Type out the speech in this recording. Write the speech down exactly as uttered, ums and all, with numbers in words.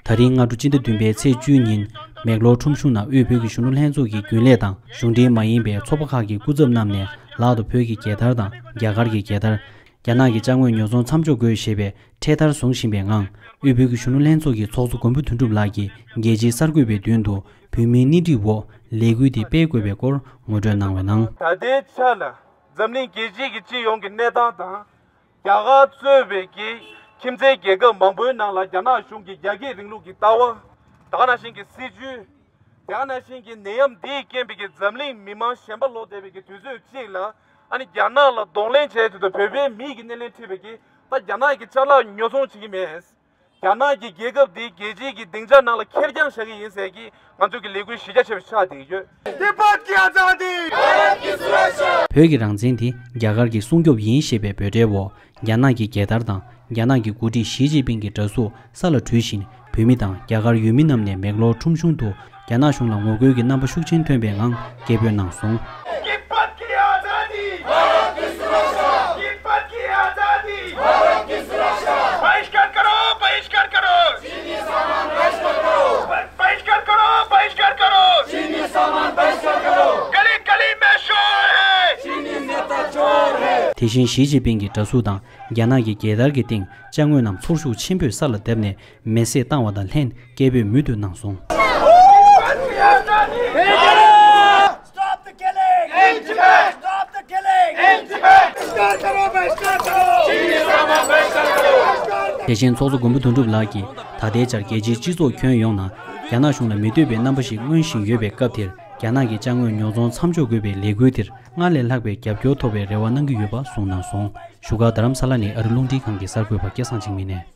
ད་རིང་སྔ་དྲོ་སྤྱི་ཟླ་བདུན་པའི་ཚེས་བཅུའི་ཉིན། མེག་ལོར་ཁྲོམ་གཞུང་ནང་དབུས་བོད་ཀྱི་གཞོན་ནུ་ལྷན་ཚོགས་ཀྱི་རྒྱུན་ལས་དང་གཞུང་འབྲེལ་མ་ཡིན་པའི་ཚོགས་པ་ཁག་གི་སྐུ་ཚབ་རྣམས་ནས། ལག་ཏུ་བོད་ཀྱི་རྒྱལ་དར་དང་རྒྱ་གར་གྱི་རྒྱལ་དར། རྒྱ་ནག་གི་ཅ་དངོས་ཉོ་ཚོང་མཚམས་འཇོག་དགོས་ཞེས་པའི་འཕྲེད་དར་བཟུང་བཞིན་པའི་ངང་། དབུས་བོད་ཀྱི་གཞོན་ནུ་ལྷན་ཚོགས་ཀྱི་ཚོགས་གཙོ་མགོན་པོ་དོན་གྲུབ་ལགས་ཀྱིས་རྒྱལ་སྤྱིའི་གསར་འགོད་པའི་མདུན་དུ། བོད་མིའི་སྣེ་ཁྲིད་འོག་ལས་འགུལ་འདི་སྤེལ་དགོས་པའི་སྐོར་ངོ་སྤྲོད་གནང་བའི་ནང་། ད་ལྟའི་ཆ་ལ་འཛམ་གླིང་རྒྱལ་སྤྱི་གི་སྤྱི་ཡོངས་ཀྱི་གནས་སྟངས་དང་། རྒྱ་གར་གཙོས་པའི་གི་ཁྱིམ་མཚེས་རྒྱལ་ཁབ་མང་པོའི་ནང་ལ་རྒྱ་ནག་གཞུང་གིས་རྒྱ་སྐྱེད་རིང་ལུགས་ཀྱི་ལྟ་བ། དེ་ག་ནང་བཞིན་གྱི་སྲིད་བྱུས། དེ་ག་ནང་བཞིན་གྱི་ནད་ཡམས་འདིའི་རྐྱེན་པས་ཀྱི་འཛམ་གླིང་མི་མང་ཞེན་པ་ལོག་བསྡད་པའི་གི་དུས་ཚོད་གཅིག་ལ། ཨ་ནི་རྒྱ་ནག་ལ་གདོང་ལེན་བྱས་དུས་དང་བོད་པའི་མི་གི་སྣེ་ལེན་ཁྲིད་པའི་གི་ད་རྒྱ་ནག་གི་ཅ་ལག་ཉོ་ཚོང་བྱེད་ཀྱི་མེད། རྒྱ་ནག་གི་རྒྱལ་ཁབ་འདི་རྒྱལ་སྤྱིའི་གི་སྡིངས་ཆ་ནང་ལ་ཁེར་རྐྱང་བཞག་གི་ཡིན་ཟེར་གི་ང་ཚོ་གི་ལས་འགུལ་གཞི་རྒྱ་ཆེ་བ་ཆགས་བསྡད་ཀྱི་ཡོད། तिब्बत की आजादी। བོད་ཀྱི་རང་བཙན་དེ་རྒྱ་གར་གྱི་སྲུང་སྐྱོབ་ཡིན་ཞེས་པའི་འབོད་སྒྲའི་འོག་རྒྱ་ནག་གི་རྒྱལ་དར་དང་རྒྱ་ནག་གི་འགོ་ཁྲིད་ཞི་ཅིན་ཕིང་གི་འདྲ་གཟུགས་ས་ལ་དྲུད་བཞིན། བོད་མི་དང་རྒྱ་གར་ཡུལ་མི་རྣམས་ནས་མེག་ལོར་ཁྲོམ་གཞུང་དུ་རྒྱ་ནག་གཞུང་ལ་ངོ་རྒོལ་གྱི་རྣམ་པ་ཤུགས་ཆེན་ཐོན་པའི་ངང་སྐད་འབོད་གནང་སོང་། तिब्बत की आजादी। भारत की सुरक्षा। तिब्बत की आजादी। भारत की सुरक्षा। बहिष्कार करो, बहिष्कार करो। चीनी सामान बहिष्कार करो। ब-, बहिष्कार करो, बहिष्कार करो। चीनी सामान बहिष्कार करो। गली गली में शोर है। चीनी नेता चोर है। དེ་བཞིན་ཞི་ཅིན་ཕིང་གི་འདྲ་གཟུགས་དང་རྒྱ་ནག་གི་རྒྱལ་དར་གྱི་སྟེང་ཅ་དངོས་རྣམས་ཚོར་ཤུགས་ཆེན་པོས་ས་ལ་བརྡབས་ནས་མེ་བསྲེགས་བཏང་བ་དང་ལྷན་སྐད་འབོད་མུ་མཐུད་གནང་སོང་། Stop the killing! In Tibet! Stop the killing! In Tibet! དེ་བཞིན་ཚོགས་གཙོ་མགོན་པོ་དོན་གྲུབ་ལགས་ཀྱིས་ད་ལྟའི་ཆར་རྒྱལ་སྤྱིའི་སྤྱི་ཚོགས་ཁྱོན་ཡོངས་ནང་རྒྱ་ནག་གཞུང་ལ་མི་འདོད་པའི་རྣམ་པ་ཞིག་མངོན་བཞིན་ཡོད་པའི་སྐབས་དེར། རྒྱ་ནག་གི་ཅ་དངོས་ཉོ་ཚོང་མཚམས་འཇོག་དགོས་པའི་ལས་འགུལ་དེར་སྔར་ལས་ལྷག་པའི་རྒྱབ་སྐྱོར་ཐོབ་པའི་རེ་བ་གནང་གི་ཡོད་པ་གསུངས་གནང་སོང་། བཞུགས་སྒར་རྡ་རམ་ས་ལ་ནས་ཨ་རི་རླུང་འཕྲིན་ཁང་གི་གསར་འགོད་པ་སྐལ་བཟང་འཇིགས་མེད་ནས།